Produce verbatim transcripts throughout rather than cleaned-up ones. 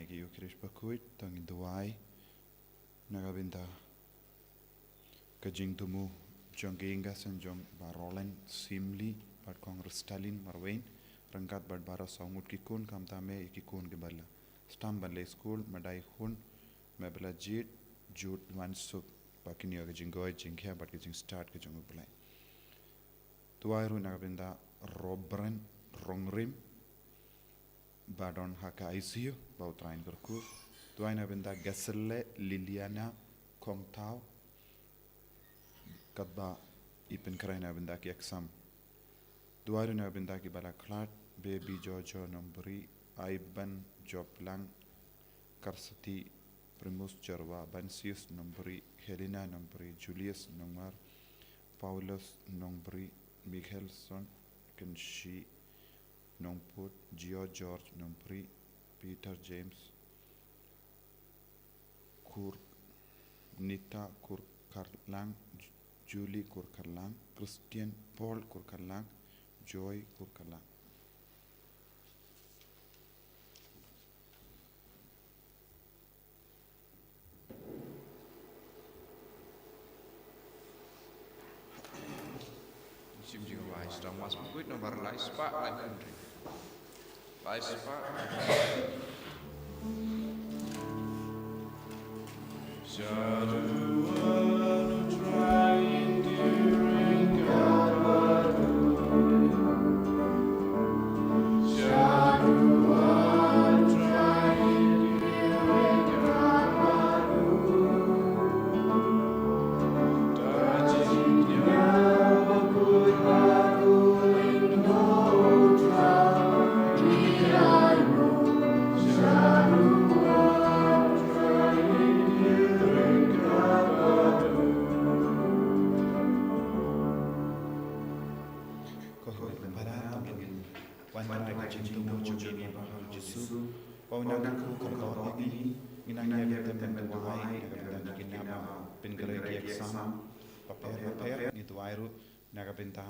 Ki Eucharist bakhuid, to ngin duwai na ka bynta ka jingthmu jong ki ïing ki sem jong Bah Roland Simli bad Kong Ristalin Marwein, ryngkat bad baroh saw ngut ki khun, khamtam eh ïa ki khun kiba la sdang ban leit skul, Madai Hun, Mebla Jit, Jude Wansup, ba kin ïoh ka jingkhuid, jingkhiah bad ka jingstad ka jong U Blei. Duwai ruh na ka bynta Robren Rongrim, ba don ha ka I C U, ba U Trai un kyrkhu. Duwai na ka bynta Gaselle Liliana Kongthaw, katba i pynkhreh na ka bynta ki exam. Duwai ruh na ka bynta kiba la khlad, Baby Jojo Nombri, Aiban Joplang, Karsati, Primus Jarwa, Bansius Nombri, Helena Nombri, Julius Nongmar, Paulus Nombri, Michelson Kenshi Nongput, Gio George Nombri, Peter James, Kur, Nita Kurkarlang, Ju-, Julie Kurkarlang, Christian Paul Kurkarlang, Joy Kurkarlang. Shim jingduwai, Sdang Mass bakhuid nombar lai spah lai hynriew. Lai spah lai hynriew. Ko hynmen para, to ngin wan ha ka jingthmu jong ngi, Baroh Jisu, ba u nang kyrkhu kyrdoh ïa ngi. Ngi nang ïa ka bynta ban duwai na ka bynta ki khynnah ba pynkhreh ki exam bapher bapher. Ngi duwai ruh na ka bynta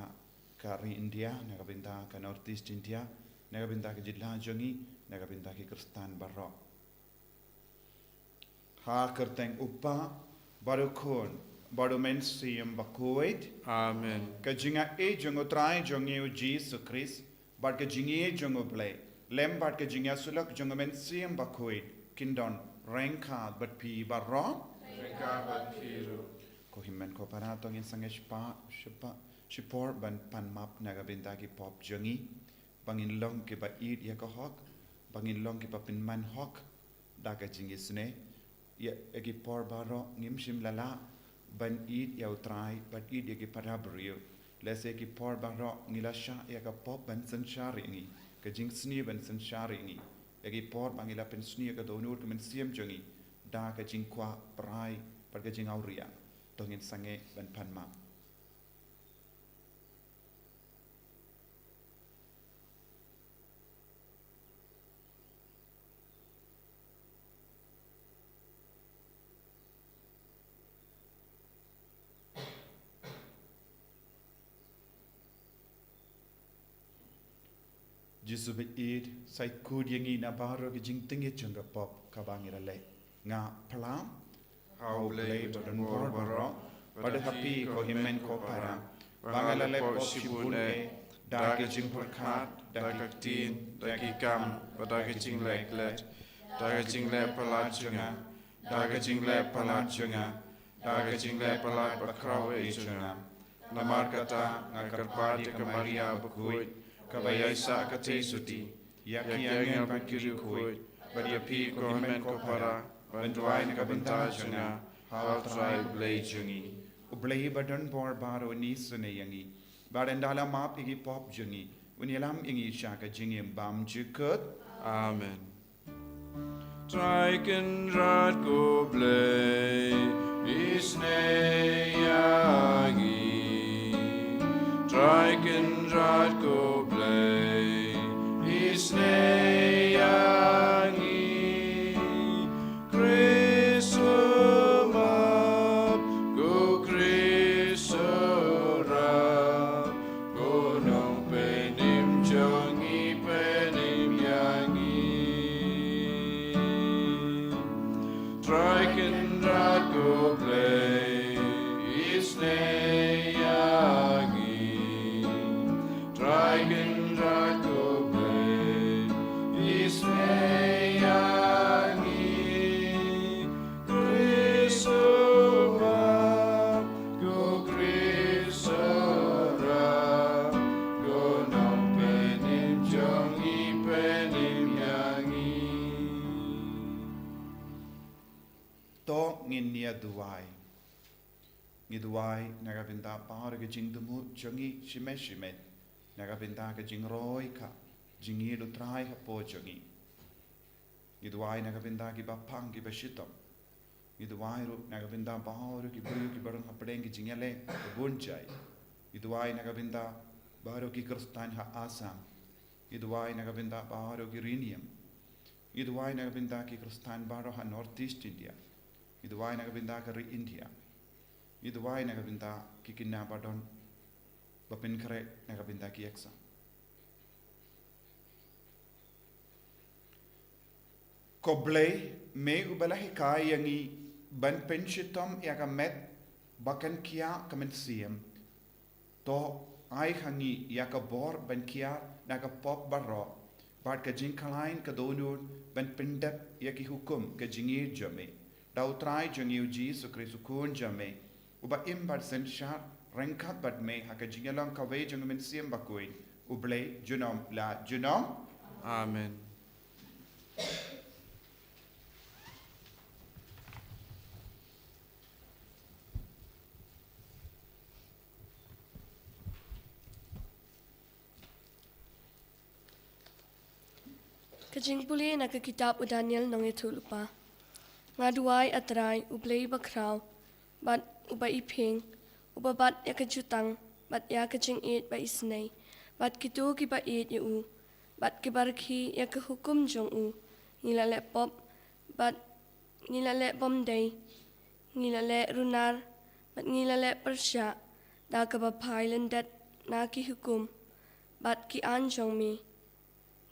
ka ri India, na ka bynta ka North East India, na ka bynta ka jylla jong ngi, na ka bynta ki Khristan baroh. Ha ka kyrteng U Kpa, bad U Khun, bad U Mynsiem Bakhuid. Amen. Ka jingaiei jong U Trai jong ngi U Jisu Khrist, bad ka jingïeit jong U Blei, lem bad ka jingïasyllok jong U Mynsiem Bakhuid, kin don ryngkat bad phi baroh. Ryngkat bad phi ruh. Ko hynmen ko para, to ngin sangeh shipor, shipor, shipor ban pan map na ka bynta ki pop jong ngi, ba ngin long kiba ïeit ïa ka hok, ba ngin long kiba pynman hok da ka jingisynei. Ïa, ïa ki por baroh ngim shym la lah ban ïeit ïa U Trai, ban ïeit ïa ki para briew. Lehse ïa ki por baroh ngi la shah ïa ka pop ban synshar ïa ngi, ka jingsniew ban synshar ïa ngi. Ïa ki por ba ngi la pynsniew ïa ka dohnud ka mynsiem jong ngi da ka jingkwah pyrthei bad ka jingawria. To ngin sangeh ban pan map. Jisu ba ïeit, sa ïeit khuid ïa ngi na baroh ki jingtngit jong ka pop kaba ngi la leh. Nga phla ha U Blei badonbor baroh, bad ha phi ko hynmen ko para, ba nga la leh pop shibun eh, da ka jingpyrkhat, da ka ktien, da ki kam, bad da ka jingleh klet, da ka jingleh palat jong nga, da ka jingleh palat jong nga, da ka jingleh palat bakhraw eh jong nga. Namar kata nga kyrpad ïa ka Maria bakhuid, kaba ïaisah ka theisotti, ïa ki angel bad ki riewkhuid, bad ïa phi ko hynmen ko para, ban duwai na ka bynta jong nga ha U Trai U Blei jong ngi. U Blei badonbor baroh un isynei ïa ngi, bad un da la map ïa ki pop jong ngi, un ïalam ïa ngi sha ka jingim bymjukut. Amen. Trai Kynrad ko Blei, isynei ïa ngi. Trai Kynrad ko Blei, isynei ïa ngi. Khrist u map, ko Khrist u rah, ko Nongpynim jong ngi, pynim ïa ngi. Kynrad ko Blei, isynei ïa ngi. Khrist u wan, ko Khrist u wan, ko Nongpynim jong ngi, pynim ïa ngi. To ngin ïa duwai. Ngi duwai na ka bynta baroh ki jingthmu jong ngi shimet shimet, na ka bynta ka jingroi ka jingïeit u Trai hapoh jong ngi. Ngi duwai na ka bynta kiba pang kiba shitom. Ngi duwai ruh na ka bynta baroh ki briew kiba rung hapdeng ki jingïaleh ka bun jait. Ngi duwai na ka bynta baroh ki Khristan ha Assam. Ngi duwai na ka bynta baroh ki riewniam. Ngi duwai na ka bynta ki Khristan baroh ha North East India. Ngi duwai na ka bynta ka ri India. Ngi duwai na ka bynta ki khynnah ba don ba pynkhreh na ka bynta ki exam. Ko Blei, me uba la hikai ïa ngi ban pynshitom ïa ka met ba kan khia ka mynsiem. To ai ha ngi ïa ka bor ban kiar na ka pop baroh, bad ka jingkhlaiñ ka dohnud ban pyndep ïa ki hukum ka jingïeit jong me. Da u Trai jong ngi u Jisu Khrist u Khun jong me, uba im bad synshar ryngkat bad me ha ka jingïalong kawei jong u Mynsiem Bakhuid, U Blei junom la junom. Amen. Ka jingpule na ka kitab u Daniel nongïathuhlypa. Nga duwai, A Trai, U Blei bakhraw, bad uba iphieng, uba bat ïa ka jutang bad ïa ka jingïeit ba isynei, bad kito kiba ïeit ïa u bad kiba rkhie ïa ka hukum jong u. Ngi la leh pop bad ngi la leh bymdei, ngi la leh runar bad ngi la leh pyrshah da kaba phai lyndet na ki hukum bad ki aiñ jong me.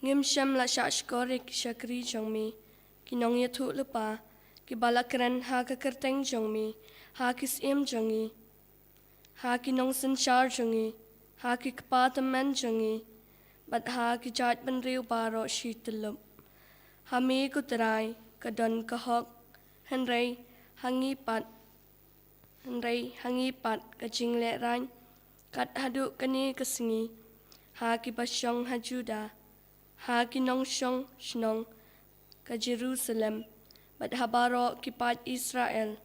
Ngim shym la shahshkor ïa ki shakri jong me, ki nongïathuhlypa, kiba la kren ha ka kyrteng jong me ha ki syiem jong ngi, ha ki nongsynshar jong ngi, ha ki kpa tymmen jong ngi, bad ha ki jaitbynriew baroh shi tyllup. Ha me, ko Trai, ka don ka hok, hynrei ha ngi pat, hynrei ha ngi pat ka jinglehrain, kat haduh kane ka sngi, ha kiba shong ha Judah, ha ki nongshong shnong ka Jerusalem, bad ha baroh ki paid Israel,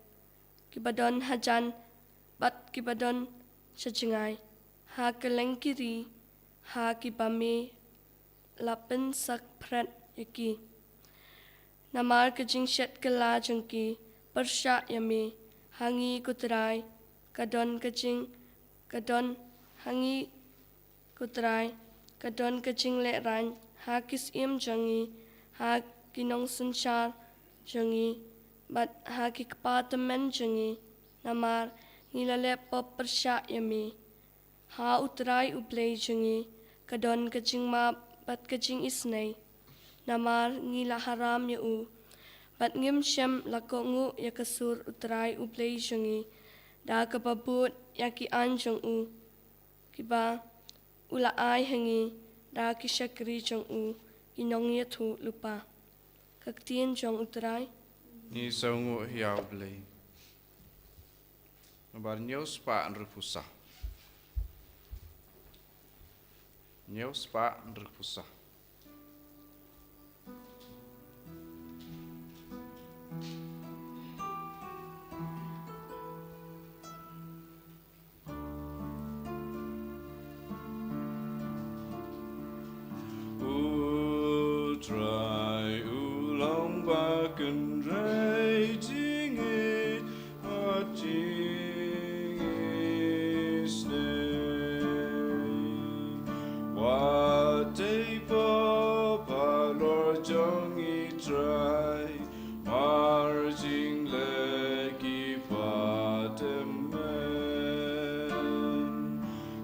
kiba don hajan bad kiba don sha jngai, ha kylleng ki ri, ha kiba me la pynsakphred ïa ki. Namar ka jingshet kylla jong ki pyrshah ïa me, ha ngi, ko Trai, ka don ka jing, ka don ha ngi, ko Trai, ka don ka jinglehrain ha ki syiem jong ngi, ha ki nongsynshar jong ngi, bad ha ki kpa tymmen jong ngi, namar ngi la leh pop pyrshah ïa me. Ha U Trai U Blei jong ngi ka don ka jingmap bad ka jingisynei, namar ngi la haram ïa u, bad ngim shym la kohnguh ïa ka sur U Trai U Blei jong ngi, da kaba bud ïa ki aiñ jong u, kiba u la ai ha ngi da ki shakri jong u, ki nongïathuhlypa. Ka ktien jong U Trai. Ngi sngewnguh ïa U Blei. Nambar hynñiew spah hynriewphew saw. Hynñiew spah hynriewphew saw. U Trai u long ba kynrei jingïeit bad jingisynei. Wat tei pop halor jong ngi, Trai, mar jingleh ki patymmen.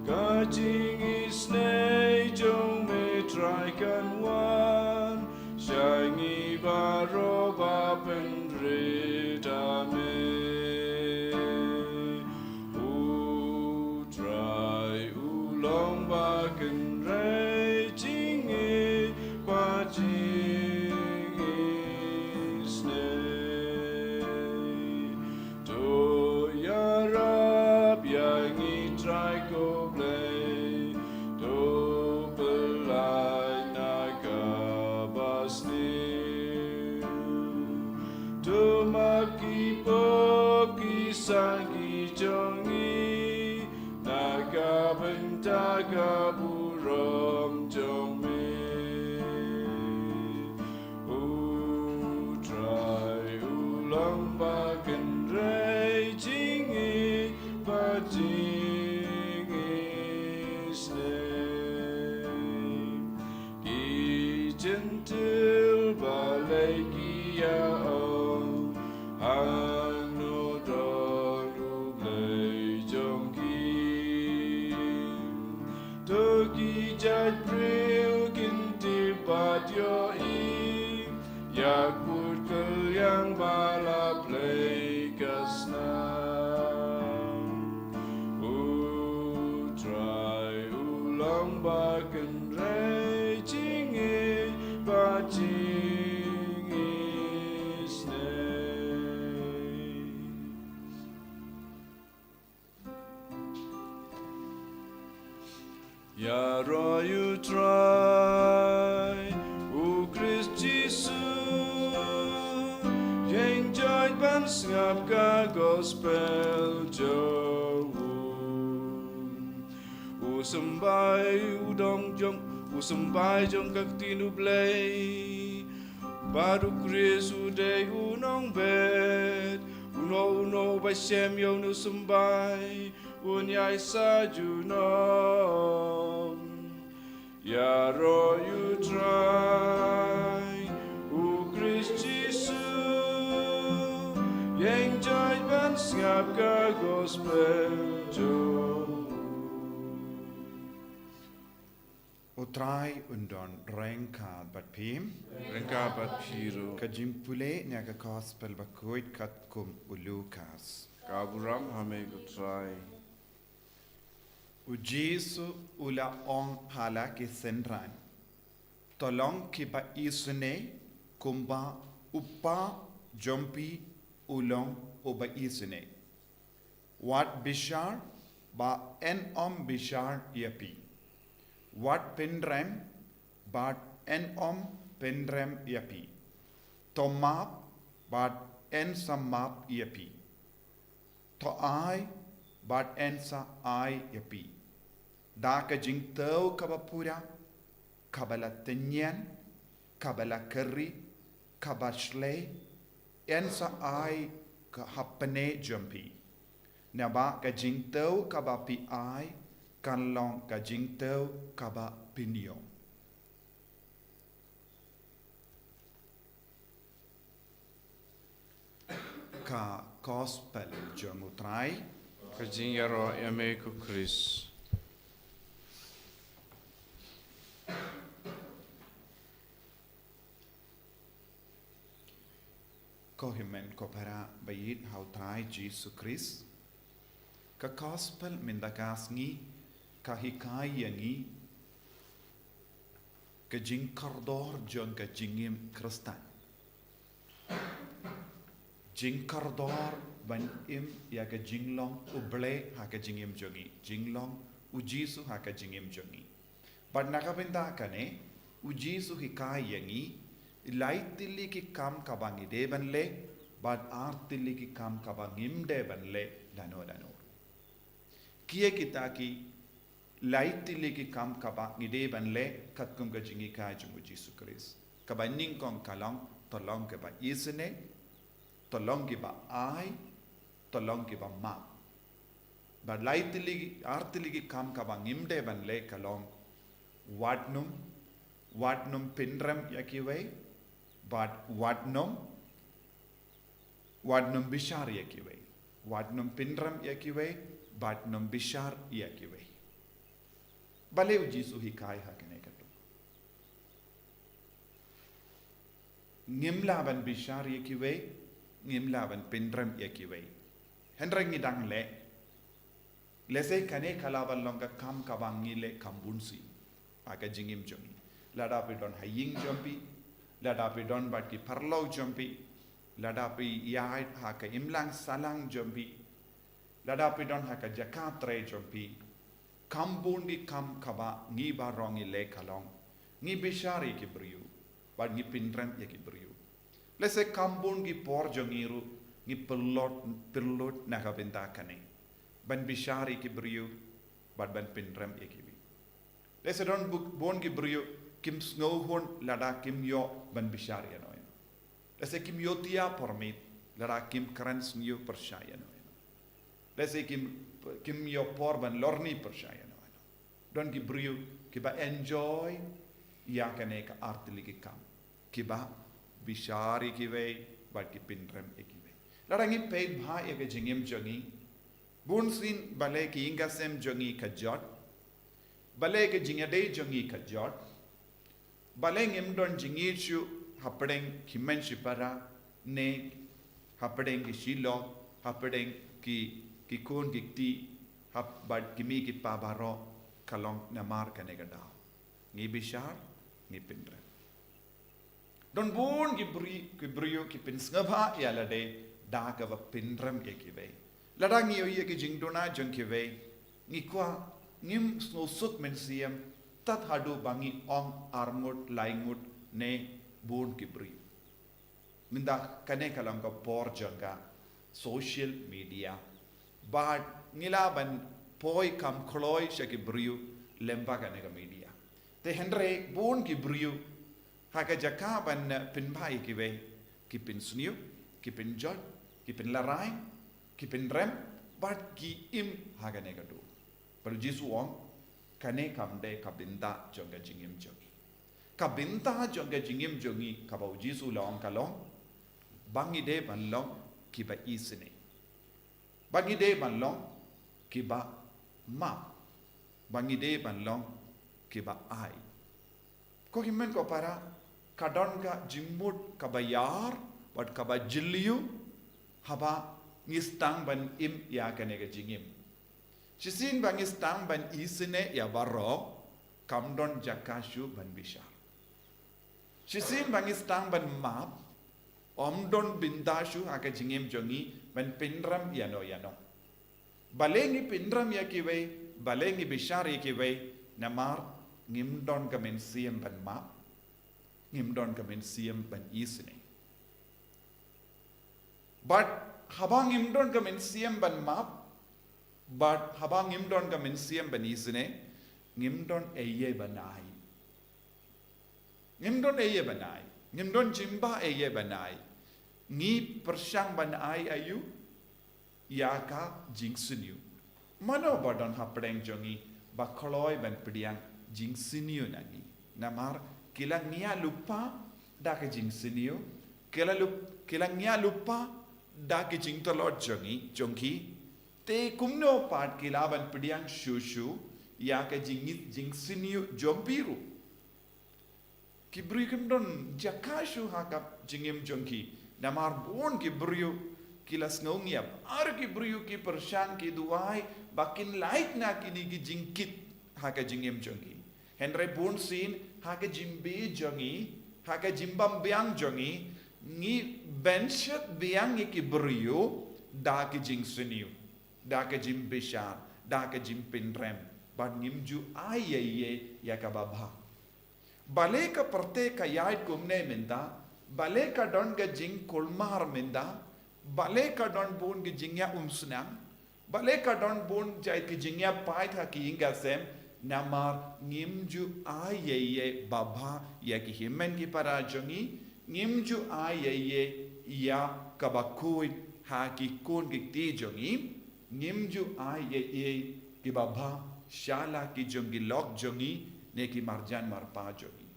Ka jingisynei jong me, Trai, kan wan sha ngi baroh ba pynrit ha me. U Trai u long ba kyn Hynrei jingïeit bad jingisynei. To ïarap ïa ngi Trai ko Blei. To pynlait na kaba sniew. To map ki pop ki sangeh jong ngi. Na ka bynta ka burom jong me. U Trai u long ba kynrei jingïeit bad jingisynei. Ki Jentil balei ki ïa ong, hangno don U Blei jong ki? To ki jait briew kin tip bad ïohi ïa ka pud kylliang ba la plie ka snam. U Trai u long ba kynrei jingïeit bad jingisynei. Ïaroh ïa U Trai, U Khrist Jisu, ïeng jait ban sngap ka gospel jong u. U symbai u dong jong, u symbai jong ka ktien U Blei. Bad U Khrist u dei u nongbet, uno uno uba shem ïa une u symbai un ïaid sa junom. Ïaroh ïa U Trai, U Khrist Jisu, ïeng jait ban sngap ka gospel jong u. U Trai un don ryngkat bad phi. Ryngkat bad phi ruh. Ka jingpule na ka gospel bakhuid katkum u Lukas. Ka burom ha me ko Trai. U Jisu u la ong ha la ki synran, to long kiba isynei kumba U Kpa jong phi u long uba isynei. Wat bishar, ba yn ym bishar ïa phi. Wat pynrem, bad yn ym pynrem ïa phi. To map, bad yn sa map ïa phi. To ai, bad yn sa ai ïa phi. Da ka jingthew kaba pura, kaba la tynñian, kaba la kyrri, kaba shlei, yn sa ai ka hapdeng jong phi. Naba ka jingthew kaba phi ai, kan long ka jingthew kaba phin ïoh. Ka gospel jong U Trai. Ka jingïaroh ïa me ko Khrist. Ko hynmen ko para ba ïeit ha U Trai Jisu Khrist. Ka gospel mynta ka sngi ka hikai ïa ngi ka jingkordor jong ka jingim Khristan. Jingkordor ban im ïa ka jinglong U Blei ha ka jingim jong ngi, jinglong U Jisu ha ka jingim jong ngi. Bad na ka bynta kane, U Jisu hikai ïa ngi lai tylli ki kam kaba ngi dei ban leh, bad ar tylli ki kam kaba ngim dei ban leh lano lano. Ki ïa kita ki lai tylli ki kam kaba ngi dei ban leh katkum ka jinghikai jong U Jisu Khrist. Kaba nyngkong ka long, to long kiba isynei, to long kiba ai, to long kiba map. Bad lai tylli, ar tylli ki kam kaba ngim dei ban leh ka long, wat nym, wat nym pynrem ïa kiwei, bad wat nym, wat nym bishar ïa kiwei. Wat nym pynrem ïa kiwei, bad nym bishar ïa kiwei. Balei U Jisu hikai ha kane ka tuk? Ngim lah ban bishar ïa kiwei, ngim lah ban pynrem ïa kiwei. Hynrei ngi dang leh. Lehse kane ka lah ban long ka kam kaba ngi leh kam bun sien. ha ka jingim jong ngi. Lada phi don ha ïing jong phi, lada phi don bad ki paralok jong phi, lada phi ïaid ha ka imlang sahlang jong phi, lada phi don ha ka jaka trei jong phi, kam bun ki kam kaba ngi baroh ngi leh ka long, ngi bishar ïa ki briew bad ngi pynrem ïa ki briew. Lehse kam bun ki por jong ngi ruh ngi pynlut, pynlut na ka bynta kane, ban bishar ïa ki briew bad ban pynrem ïa ki briew. Lehse don bu-, bun ki briew kim sngewhun lada kim ïoh ban bishar ïano ïano. Lehse kim ïohthiah por miet lada kim kren sngewpyrshah ïano ïano. Lehse kim, kim ïoh por ban lorni pyrshah ïano ïano. Don ki briew kiba enjoy ïa kane ka artylli ki kam, kiba bishar ïa kiwei bad ki pynrem ïa kiwei. Lada ngi peit bha ïa ka jingim jong ngi, bunsien balei ki ïing ki sem jong ngi ka jot, balei ka jingïadei jong ngi ka jot, balei ngim don jingïeit shuh hapdeng ki hynmen ki para, ne hapdeng ki shlok, hapdeng ki, ki khun ki kti, hap bad ki mei ki pa baroh, ka long namar kane ka daw. Ngi bishar, ngi pynrem. Don bun ki bri-, ki briew ki pynsngewbha ïa lade da kaba pynrem ïa kiwei. Lada ngi ïohi ïa ki jingduna jong kiwei, ngi kwah, ngim sngewsuk mynsiem tad haduh ba ngi ong arngut laingut ne bun ki briew. Mynta kane ka long ka por jong ka social media. Bad ngi lah ban poi kam kloi sha ki briew lyngba kane ka media. Te hynrei bun ki briew ha ka jaka ban, eh, pynbha ïa kiwei, ki pynsniew, ki pynjot, ki pynlarai, ki pynrem, bad ki im ha kane ka dur. Bad u Jisu u ong, kane kam dei ka bynta jong ka jingim jong ngi. Ka bynta jong ka jingim jong ngi kaba u Jisu u la ong ka long, ba ngi dei ban long kiba isynei. Ba ngi dei ban long kiba map. Ba ngi dei ban long kiba ai. Ko hynmen ko para, ka don ka jingmut kaba ïar bad kaba jylliew haba ngi sdang ban im ïa kane ka jingim. Shisien ba ngi sdang ban isynei ïa baroh, kam don jaka shuh ban bishar. Shisien ba ngi sdang ban map, ym don bynta shuh ha ka jingim jong ngi ban pynrem ïano ïano. Balei ngi pynrem ïa kiwei, balei ngi bishar ïa kiwei, namar ngim don ka mynsiem ban map, ngim don ka mynsiem ban isynei. Bad haba ngim don ka mynsiem ban map, bad haba ngim don ka mynsiem ban isynei, ngim don ei ei ban ai. Ngim don ei ei ban ai. Ngim don jingbha ei ei ban ai. Ngi pyrshang ban ai aïu? Ïa ka jingsniew. Mano ba don hapdeng jong ngi ba kloi ban pdiang jingsniew na ngi? Namar ki la ngiah lypa da ka jingsniew, ki la lyp-, ki la ngiah lypa da ki jingtlot jong ngi, jong ki. Te kumno pat ki lah ban pdiang shuh shuh ïa ka jing-, jingsniew jong phi ruh? Ki briew kim don jaka shuh ha ka jingim jong ki. Namar bun ki briew ki la sngewngiap. Ar ki briew ki pyrshang, ki duwai ba kin lait na kine ki jingkit ha ka jingim jong ki. Hynrei bunsien ha ka jingbe jong ngi, ha ka jingbymbiang jong ngi, ngi bynshet biang ïa ki briew da ki jingsniew, da ka jingbishar, da ka jingpynrem, bad ngim ju ai ei ei ïa kaba bha. Balei ka pyrthei ka ïaid kumne mynta, balei ka don ka jingkulmar mynta, balei ka don bun ki jingïaumsnam, balei ka don bun jait ki jingïapait ha ki ïing ki sem, namar ngim ju ai ei ei ba bha ïa ki hynmen ki para jong ngi, ngim ju ai ei ei ïa kaba khuid ha ki khun ki kti jong ngi, ngim ju ai ei ei kiba bha sha la ki jong ki lok jong ngi ne ki marjan marpa jong ngi.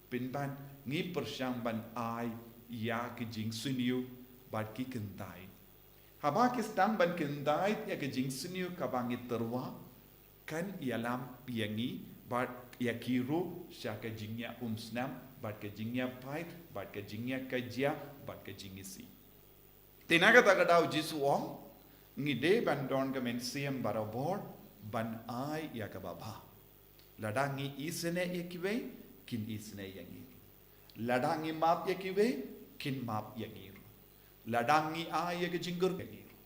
Pynban ngi pyrshang ban ai ïa ki jingsniew bad ki kyntait. Haba ki sdang ban kyntait ïa ki jingsniew kaba ngi tyrwa, kan ïalam ïa ngi bad ïa ki ruh sha ka jingïaumsnam bad ka jingïapait bad ka jingïakajia bad ka jingisih. Te na kata ka daw Jisu u ong, ngi dei ban don ka mynsiem barabor ban ai ïa kaba bha. Lada ngi isynei ïa kiwei, kin isynei ïa ngi ruh. Lada ngi map ïa kiwei, kin map ïa ngi ruh. Lada ngi ai ïa ka jingkyrkhu ïa ngi ruh.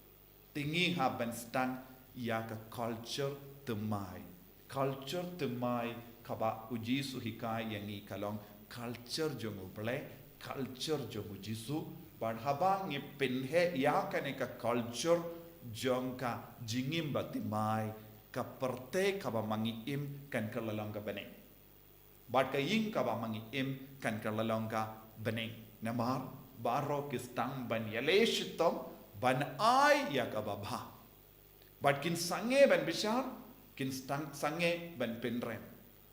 Te ngi hap ban sdang ïa ka culture thymmai. Culture thymmai kaba U Jisu hikai ïa ngi ka long culture jong U Blei, culture jong U Jisu. Bad haba ngi pynheh ïa kane ka culture jong ka jingim ba thymmai, ka pyrthei kaba ma ngi im kan kylla long ka bneng. Bad ka ïing kaba ma ngi im kan kylla long ka bneng. Namar baroh ki sdang ban ïaleh shitom ban ai ïa kaba bha. Bad kin sangeh ban bishar, kin sdang sangeh ban pynrem.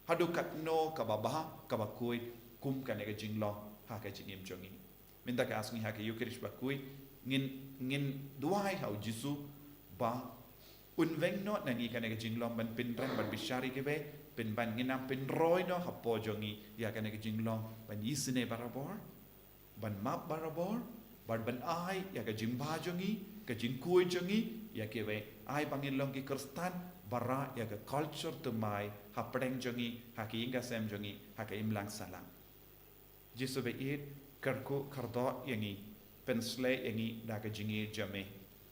Haduh katno kaba bha, kaba khuid, kum kane ka jinglong ha ka jingim jong ngi. Mynta ka sngi ha ka Eucharist bakhuid, ngin, ngin duwai ha U Jisu ba un weng noh na ngi kane ka jinglong ban pynrem, ban bishar ïa kiwei, pynban ngin nang pynroi noh hapoh jong ngi ïa kane ka jinglong ban isynei barabor, ban map barabor, bad ban ai ïa ka jingbha jong ngi, ka jingkhuid jong ngi ïa kiwei. Ai ba ngin long ki Khristan ba rah ïa ka culture thymmai hapdeng jong ngi, ha ka ïing ka sem jong ngi, ha ka imlang sahlang. Jisu ba ïeit, kyrkhu kyrdoh ïa ngi, pynshlei ïa ngi da ka jingïeit jong me,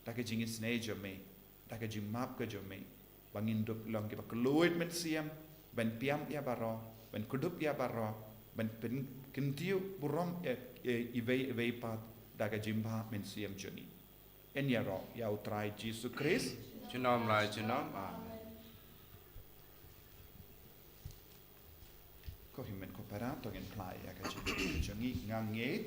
da ka jingisynei jong me, da ka jingmap ka jong me, ba ngin dup long kiba kylluid mynsiem, ban piam ïa baroh, ban kdup ïa baroh, ban pyn-, kyntiew burom ïa, ïa iwei ïa iwei pat da ka jingbha mynsiem jong ngi. Yn ïaroh ïa U Trai Jisu Khrist. Junom la junom. Amen. Ko hynmen ko para, to ngin phla ïa ka jingngeit jong ngi. Nga ngeit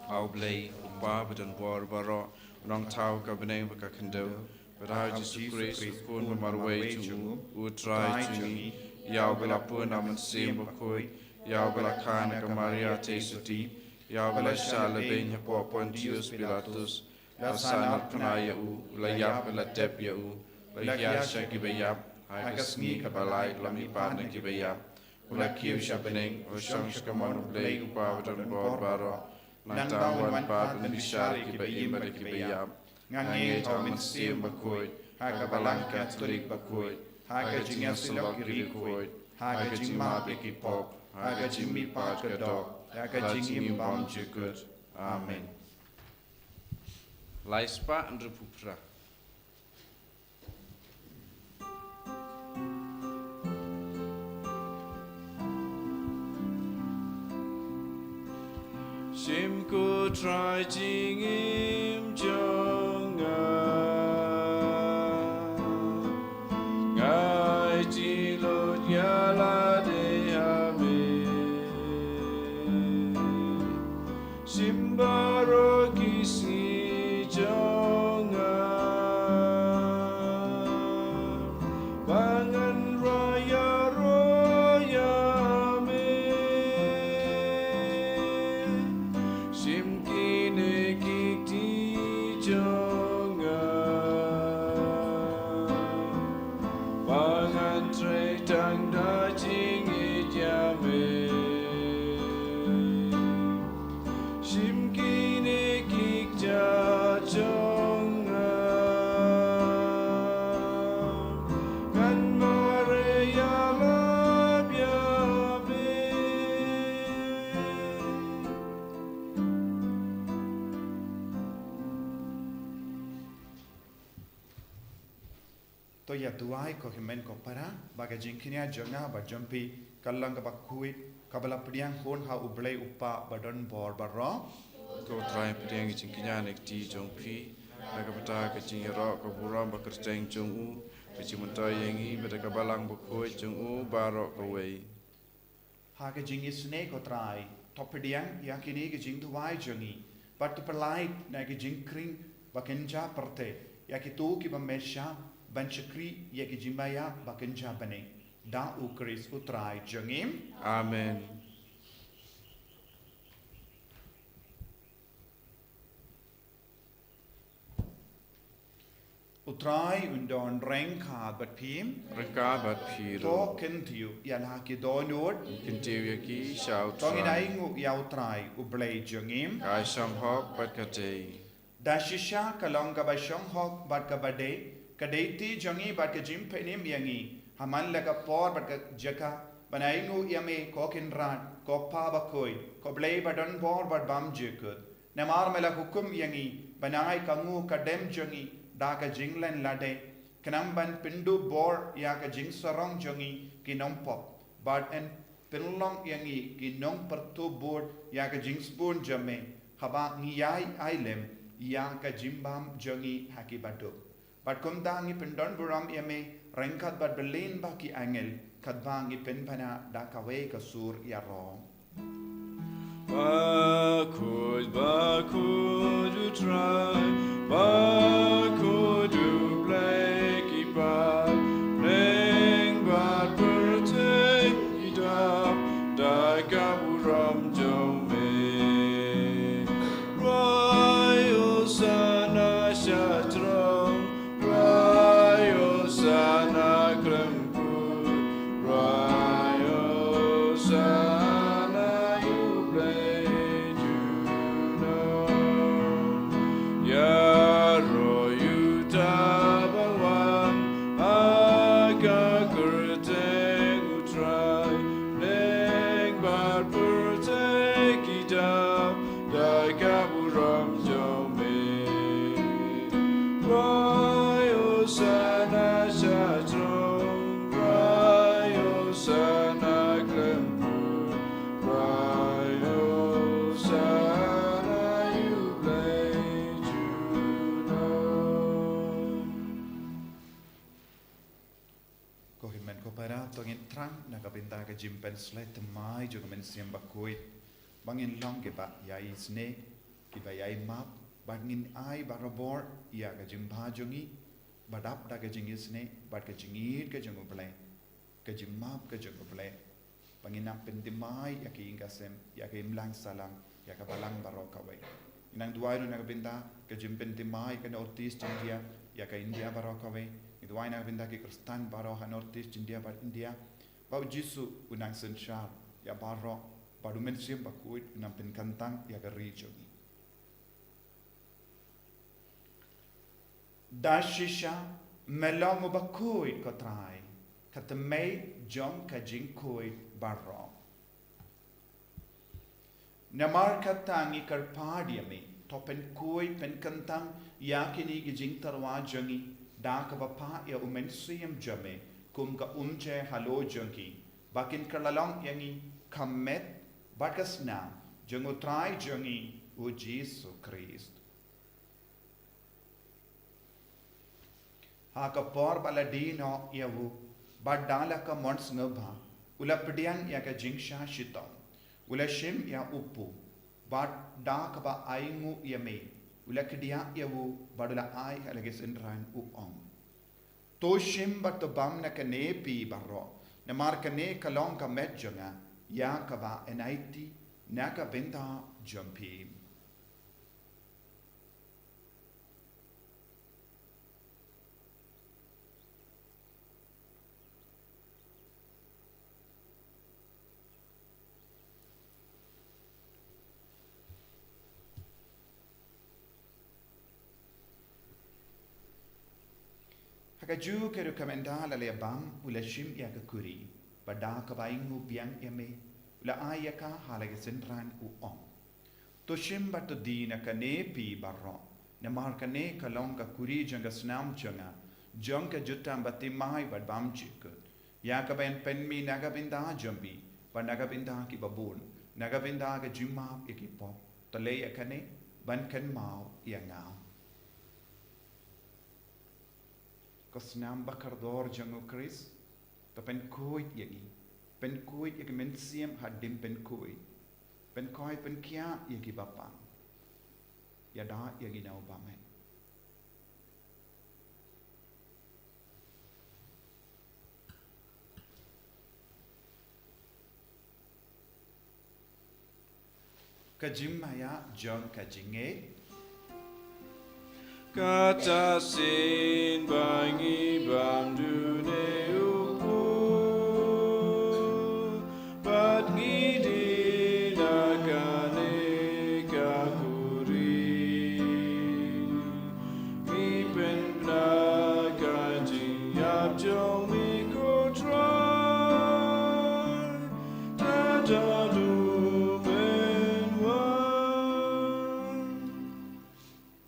ha U Blei, U Kpa ba don bor baroh, U Nongthaw ka bneng bad ka khyndew, bad ha U Jisu Khrist, U Khun ba marwei jong u, U Trai jong ngi. Ïa uba la pun ha U Mynsiem Bakhuid, ïa uba la kha na ka Maria Theisotti, ïa uba la shah lehbeiñ hapoh Pontius Pilatus, la sahnarphna ïa u, u la ïap, u la tep ïa u, u la hiar sha kiba ïap, ha ka sngi kaba lai u la mihpat na kiba ïap, u la kiew sha bneng, u la shong sha kamon U Blei U Kpa ba don bor baroh, nangta un wan pat ban bishar ïa kiba im bad kiba ïap. Nga ngeit ha U Mynsiem Bakhuid, ha ka Balang Katholik bakhuid, ha ka jingïasyllok ki riewkhuid, ha ka jingmap ïa ki pop, ha ka jingmihpat ka doh, ha ka jingim bymjukut. Amen. Lai spah hynriewphew phra. Shim ko Trai jingim jong nga, nga aiti lut ïa lade ha me. Shim baroh ki sngi jong nga, ba ngan rai ïaroh ïa me. Shim kine ki kti jong nga, ba ngan trei tang da jingïeit ïa me. Shim kine ki kjat jong nga, ngan mareh ïalap ïa me. To ïa duwai ko hynmen ko para, ba ka jingkñia jong nga bad jong phi kan long kaba khuid, kaba la pdiang hun ha U Blei U Kpa ba don bor baroh. Ko Trai, pdiang ka jingkñia na ka kti jong phi, na ka bynta ka jingïaroh ka burom ba kyrteng jong u, ka jingmyntoi ïa ngi bad ka Balang Bakhuid jong u baroh kawei. Ha ka jingisynei ko Trai, to pdiang ïa kine ki jingduwai jong ngi, bad to pyllait na ki jingkhring ba kynja pyrthei, ïa kito kiba me shah ban shakri ïa ki jingmaïa ba kynja bneng. Da U Khrist U Trai jong ngi. Amen. U Trai un don ryngkat bad phi. Ryngkat bad phi ruh. To kyntiew ïa la ki dohnud. Kyntiew ïa ki sha U Trai. To ngin ainguh ïa U Trai U Blei jong ngi. Ka shong hok bad ka dei. Da shisha ka long kaba shong hok bad kaba dei, ka dei kti jong ngi bad ka jingpynim ïa ngi. Ha man la ka por bad ka jaka ban ainguh ïa me, ko Kynrad, ko Kpa bakhuid, ko Blei badonbor bad bymjukut. Namar me la hukum ïa ngi ban ai ka nguh ka dem jong ngi da ka jinglen lade, khnang ban pynduh bor ïa ka jingsarong jong ngi ki nongpop, bad yn pynlong ïa ngi ki nongpyrtup bud ïa ka jingsbun jong me, haba ngi ïai ai lem ïa ka jingbam jong ngi ha ki baduk. Bad kumta ngi pyndon burom ïa me ryngkat bad bylliñ ba ki angel, katba ngi pynbna da kawei ka sur ïaroh: Bakhuid, bakhuid U Trai, bakhuid U Blei ki paid, bneng bad pyrthei ki dap da ka burom jong me. Rwai Hosana sha throne, rwai Hosana khlem put, rwai Hosana ïa U Blei junom. Ïaroh ïa uta ba wan ha ka kyrteng U Trai, bneng bad pyrthei ki dap da ka burom jong me. Rwai Hosana sha throne, rwai Hosana khlem put, rwai Hosana ïa U Blei junom. Ko hynmen ko para, to ngin thrang na ka bynta ka jingpynsleh thymmai jong ka Mynsiem Bakhuid, ba ngin long kiba ïaisnei, kiba ïaimap, bad ngin ai barabor ïa ka jingbha jong ngi, ba dap da ka jingisnei bad ka jingïeit ka jong U Blei, ka jingmap ka jong U Blei, ba ngin nang pynthymmai ïa ka ïing ka sem, ïa ka imlang sahlang, ïa ka balang baroh kawei. Ngi nang duwai ruh na ka bynta ka jingpynthymmai ïa ka North East India, ïa ka India baroh kawei. Ngi duwai na ka bynta ki Khristan baroh ha North East India bad India, ba U Jisu un nang synshar ïa baroh, bad U Mynsiem Bakhuid un nang pynkyntang ïa ka ri jong ngi. Da shisha me long uba khuid, ko Trai, ka thymmei jong ka jingkhuid baroh. Namar kata ngi kyrpad ïa me, to pynkhuid pynkyntang ïa kine ki jingtyrwa jong ngi da kaba phah ïa U Mynsiem jong me kum ka umjer halor jong ki, ba kin kylla long ïa ngi ka met bad ka snam jong U Trai jong ngi U Jisu Khrist. Ha ka por ba la die noh ïa u, bad da la ka mon sngewbha, u la pdiang ïa ka jingshah shitom, u la shim ïa u pu, bad da kaba ainguh ïa me, u la khdiah ïa u, bad u la ai ha la ki synran, u ong: To shim bad to bam na kane phi baroh, namar kane ka long ka met jong nga, ïa kaba yn aiti na ka bynta jong phi. Ha kajuh ka rukom ynda la leh bam, u la shim ïa ka kuri, bad da kaba ainguh biang ïa me, u la ai ïa ka ha la ki synran, u ong: To shim bad to die na kane phi baroh, namar kane ka long ka kuri jong ka snam jong nga, jong ka jutang bathymmai bad bymjukut, ïa kaba yn pynmih na ka bynta jong phi bad na ka bynta kiba bun, na ka bynta ka jingmap ïa ki pop. To leh ïa kane ban kynmaw ïa nga. Ko snam ba kordor jong U Khrist, to pynkhuid ïa ngi, pynkhuid ïa ki mynsiem hadien pynkhuid, pynkhuid pynkhiah ïa kiba pang. Ïada ïa ngi na u bymman. Ka jingmaïa jong ka jingngeit. Kata shisien ba ngi bam dune u pu, bad ngi die na kane ka kuri, ngi pynbna ka jingïap jong me, ko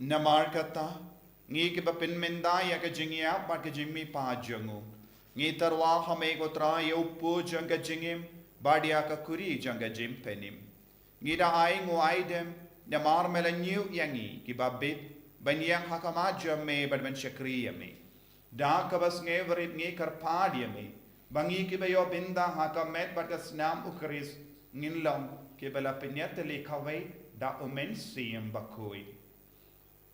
Namar kata, ngi kiba pynmynda ïa ka jingïap bad ka jingmihpat jong u, ngi tyrwa ha me ko Trai ïa u pud jong ka jingim bad ïa ka khuri jong ka jingpynim. Ngi da ai nguaidem, namar me la ñiew ïa ngi kiba bit ban ïeng ha khmat jong me bad ban shakri ïa me. Da kaba sngewrit ngi kyrpad ïa me ba ngi kiba ïoh bynta ha ka met bad ka snam u Khrist ngin long kiba la pynïatylli kawei da u Mynsiem Bakhuid.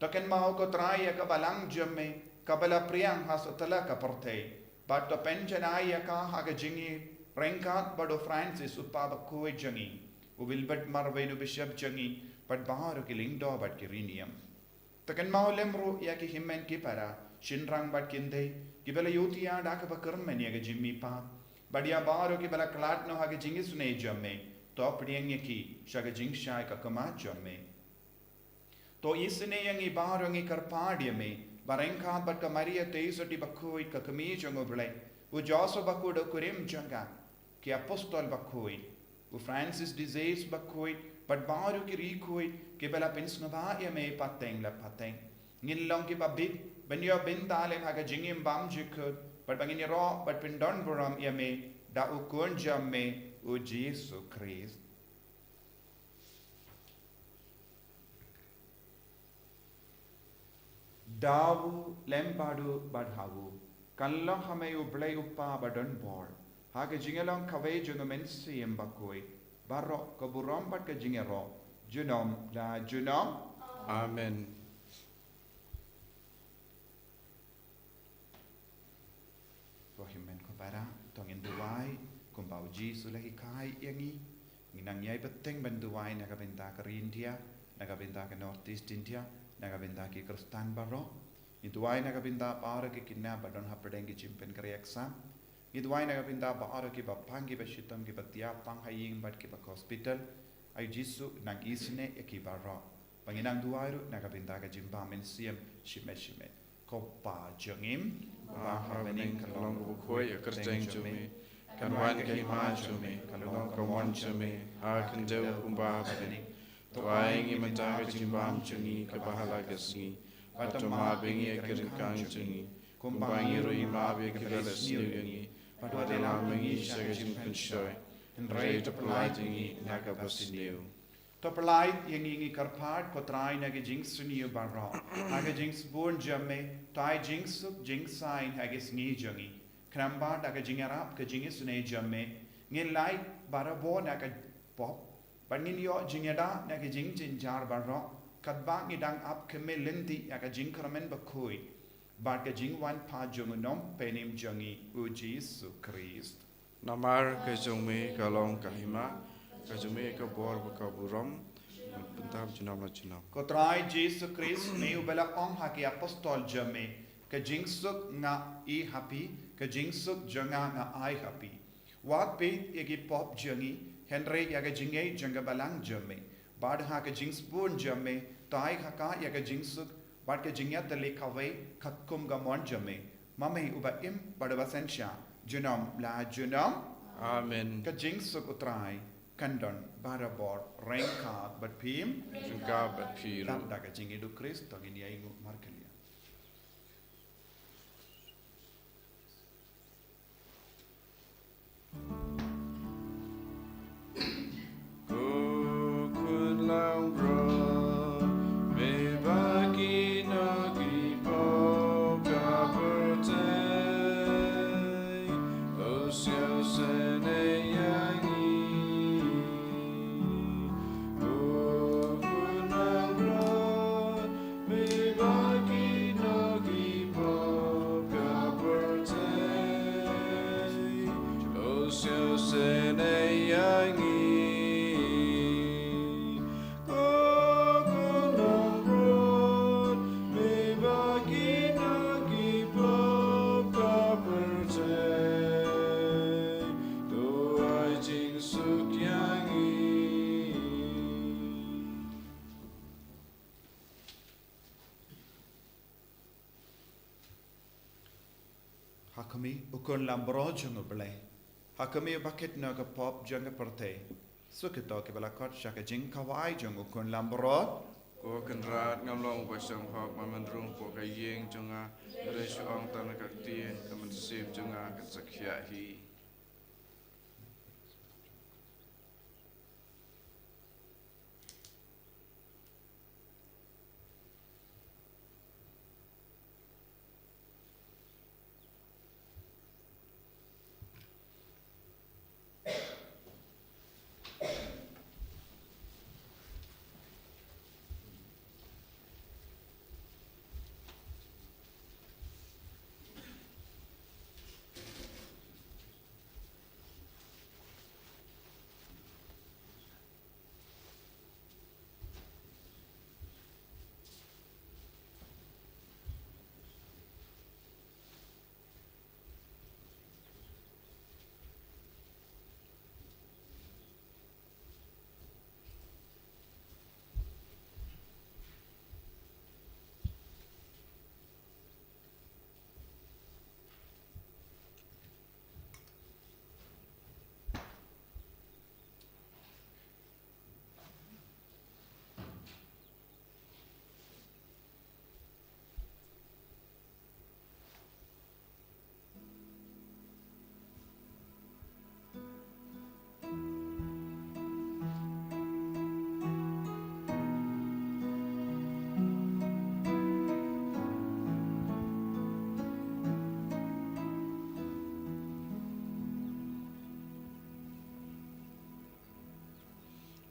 To kynmaw ko Trai ïa ka balang jong me kaba la pdiang ha satlak ka pyrthei, bad to pynjanai ïa ka ha ka jingïaryngkat bad u Francis u Papa Bakhuid jong ngi, u Wilbert Marwein u Bishop jong ngi, bad baroh ki lyngdoh bad ki riewniam. To kynmaw lem ruh ïa ki hynmen ki para, shynrang bad kynthei kiba la ïohthiah da kaba kyrmen ïa ka jingmihpat, bad ïa baroh kiba la khlad noh ha ka jingisynei jong me. To pdiang ïa ki sha ka jingshai ka khmat jong me. To isynei ïa ngi baroh, ngi kyrpad ïa me ba ryngkat bad ka Maria Theisotti Bakhuid ka kmie jong u Blei, u Joseph Bakhuid u kurim jong ka, ki apostol bakhuid, u Francis de Sales Bakhuid bad baroh ki riewkhuid kiba la pynsngewbha ïa me pateng la pateng, ngin long kiba bit ban ïoh bynta lem ha ka jingim bymjukut, bad ba ngin ïaroh bad pyndonburom ïa me da u Khun jong me, u Jisu Khrist. Da u lem bad u bad ha u, kan long ha me u Blei u Kpa ba don bor, ha ka jingïalong kawei jong u Mynsiem Bakhuid, baroh ka burom bad ka jingïaroh junom la junom. Amen. Ko hynmen ko para, to ngin duwai kumba u Jisu u la hikai ïa ngi. Ngin nang ïai bteng ban duwai na ka bynta ka ri India, na ka bynta ka North East India, na ka bynta ki Khristan baroh. Ngi duwai na ka bynta baroh ki khynnah ba don hapdeng ki jingpynkhreh exam. Ngi duwai na ka bynta baroh kiba pang, kiba shitom, kiba thiah pang ha ïing bad kiba hospital. Ai Jisu, nang isynei ïa ki baroh. Ba ngin nang duwai ruh na ka bynta ka jingbym mynsiem shimet shimet. Ko Pa jong ngi ba ha bneng, kan long ka bukhoi ïa ka kyrteng jong me, kan wan ka hima jong me, kan long ka mon jong me ha ka khyndew kumba ha bneng. To ai ngi mynta ka jingbam jong ngi kaba ha la ka sngi, bad to map ïa ngi ïa ki ryngkang jong ngi, kumba ngi ruh ngi map ïa kiba la sniew ïa ngi, bad wat ïalam ïa ngi sha ka jingpynshoi, hynrei to pyllait ïa ngi na kaba sniew. To pyllait ïa ngi, ngi kyrpad ko Trai, na ka jingsniew baroh, ha ka jingsbun jong me, to ai jingsuk jingsaiñ ha ka sngi jong ngi. Khnang ba da ka jingïarap ka jingisynei jong me, ngin lait barabor na ka pop, bad ngin ïoh jingïada na ka jingjynjar baroh, katba ngi dang ap khmih lynti ïa ka jingkyrmen bakhuid bad ka jingwan pat jong u Nongpynim jong ngi, u Jisu Khrist. Namar ka jong me ka long ka hima, ka jong me ka bor bad ka burom, mynta bad junom la junom. Ko Trai Jisu Khrist, me uba la ong ha ki apostol jong me, ka jingsuk nga ai ha phi, ka jingsuk jong nga nga ai ha phi. Wat peit ïa ki pop jong ngi, hynrei ïa ka jingngeit jong ka balang jong me. Bad ha ka jingsbun jong me, to ai ha ka ïa ka jingsuk bad ka jingïatylli kawei katkum ka mon jong me. Ma me uba im bad uba synshar junom la junom. Amen. Ka jingsuk u Trai kan don barabor ryngkat bad phi. Ryngkat bad phi ruh. Dap da ka jingïeit u Khrist to ngin ïai nguh markylliang. Ko Khun langbrot, me ba kino ki pop ka pyrthei, to sngewsynei ïa ngi. Ko Khun langbrot, me ba kino ki pop ka pyrthei, to sngewsynei ïa ngi. Ko Khun langbrot, me ba kino ki pop ka pyrthei, to ai jingsuk ïa ngi. Ha khmih, u Khun langbrot jong u Blei. A kmie ba khit na ka pop jong ka pyrthei. Suk ïa kito kiba la khot sha ka jingkhawai jong u khun lambrot. Ko Kynrad, ngam long uba shong hok ban ym rung hapoh ka ïing jong nga, hynrei shu ong tang ïa ka ktien, ka mynsiem jong nga kan sa khiah hi.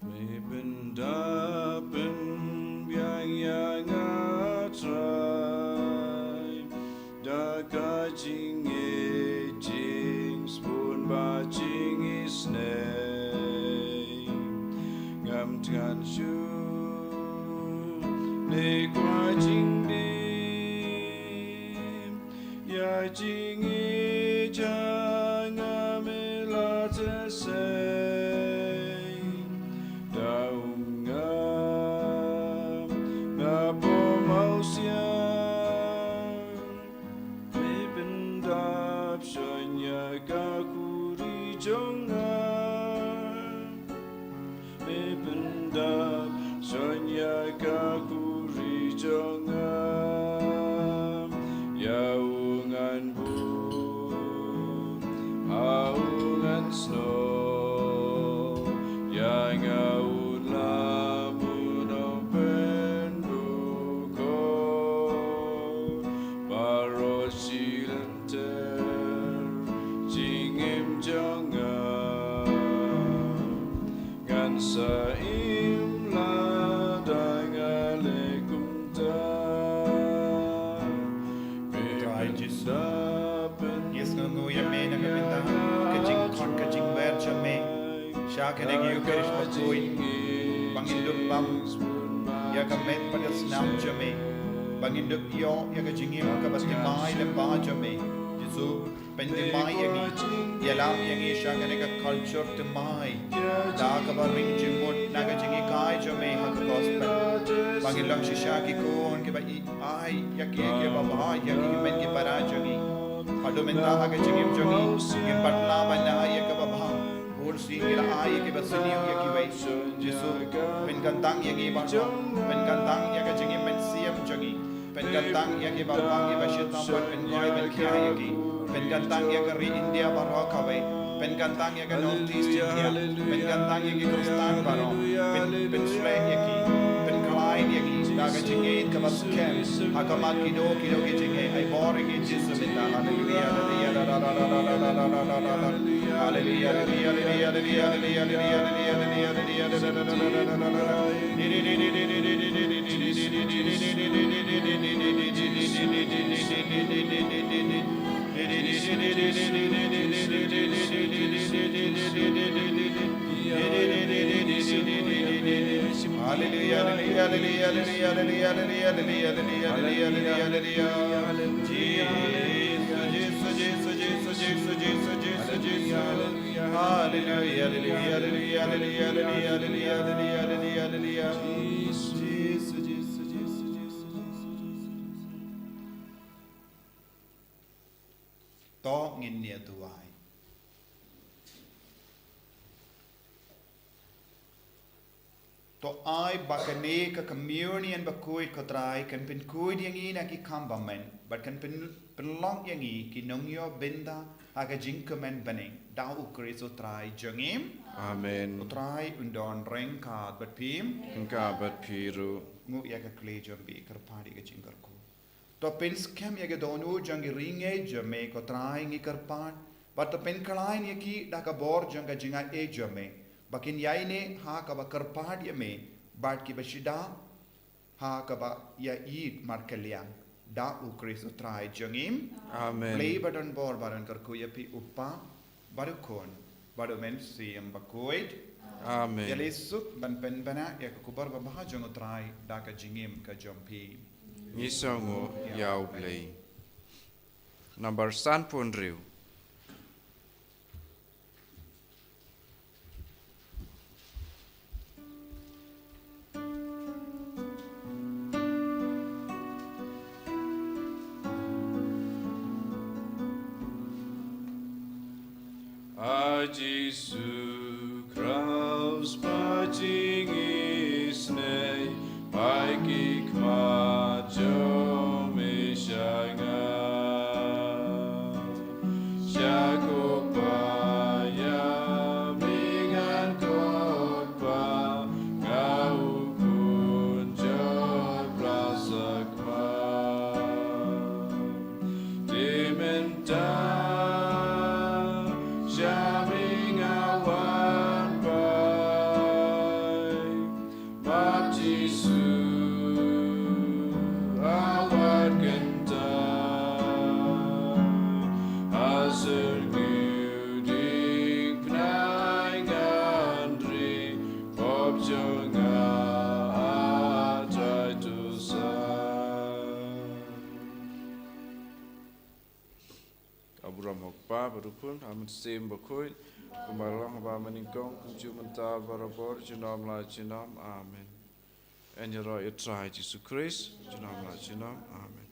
Me pyndap pynbiang ïa nga Trai, da ka jingïeit jingsbun bad jingisynei. Ngam thngan shuh, ne kwah jingim, ïa jingïeit jong nga me la teh sei. Da um nga, nga bym ïoh shuh. Me pyndap shuh ïa ka khuri jong nga. Me pyndap shuh ïa ka khuri jong nga, ïa u ngan bud ha u ngan snoh, ïa nga u lam u nongpynduh ko. Baroh shi lynter jingim jong nga, ngan sa im lada nga leh kumta. Trai Jisu, ïa sngewnguh ïa me na ka bynta ka jingkhot ka jingwer jong me sha kane ka Eucharist bakhuid, ba ngin dup bam ïa ka met bad ka snam jong me, ba ngin dup ïoh ïa ka jingim kaba thymmai lyngba jong me. Jisu, pynthymmai ïa ngi, ïalam ïa ngi sha kane ka culture thymmai, da kaba ring jingmut na ka jinghikai jong me ha ka gospel, ba ngin long shisha ki khun kiba i ai ïa ki kiba bha ïa ki hynmen ki para jong ngi. Haduh mynta ha ka jingim jong ngi, ngim pat lah ban ai ïa kaba bha. Bun sien ngi la ai ïa kiba sniew ïa kiwei. Jisu, pynkyntang ïa ngi baroh, pynkyntang ïa ka jingim mynsiem jong ngi. Pynkyntang ïa kiba pang kiba shitom ban pynkoi ban khia ïa ki. Pynkyntang ïa ka ri India baroh kawei. Pynkyntang ïa ka North East India. Pynkyntang ïa ki Khristan baroh. Pyn, pynshlei ïa ki. Pynkhlaiñ ïa ki da ka jingngeit kaba skhem ha khmat kino kino ki jingngeit. Ai bor ïa ngi Jisu mynta. Haleluia, haleluia, haleluia, haleluia, haleluia. Hallelujah, hallelujah, hallelujah. Jesus, Jesus, Jesus. Hallelujah, hallelujah, hallelujah. To ngin ïa duwai. To ai ba kane ka Communion bakhuid, ko Trai, kan pynkhuid ïa ngi na ki kam bymmen, bad kan pyn-, pynlong ïa ngi ki nongïoh bynta ha ka jingkmen bneng, da U Khrist U Trai jong ngi. Amen. U Trai un don ryngkat bad phi. Ryngkat bad phi ruh. Nguh ïa ka khlieh jong phi, kyrpad ïa ka jingkyrkhu. To pynskhem ïa ki dohnud jong ki ri ngeit jong me, ko Trai, ngi kyrpad, bad to pynkhlaiñ ïa ki da ka bor jong ka jingaiei jong me, ba kin ïaineh ha kaba kyrpad ïa me, bad kiba shida ha kaba ïaieit markylliang, da U Khrist U Trai jong ngi. Amen. Blei ba don bor ba don kyrkhu ïa phi, U Kpa, bad U Khun, bad U Mynsiem Bakhuid. Amen. Ïaleh suk ban pynbna ïa ka khubor babha jong U Trai da ka jingim ka jong phi. Ngi sngewnguh ïa U Blei. Number sanphew hynriew. A Jisu Khrist, ba jong ngi isynei, peit ki khmat jong me sha nga. Sha ko Kpa ïa me ngan khot, Kpa, nga u khun jong U Trai sakma. Te mynta sha me nga wan peit, bad Jisu ha wat kynta. Ha syrngiew diengphna ngan ri, pop jong nga, A Trai, to san. Ka burom ha U Kpa, bad U Khun, bad U Mynsiem Bakhuid, kumba long ha bneng nyngkong, kumjuh mynta, barabor, junom la junom. Amen. Yn ïaroh ïa U Trai Jisu Khrist, junom la junom. Amen.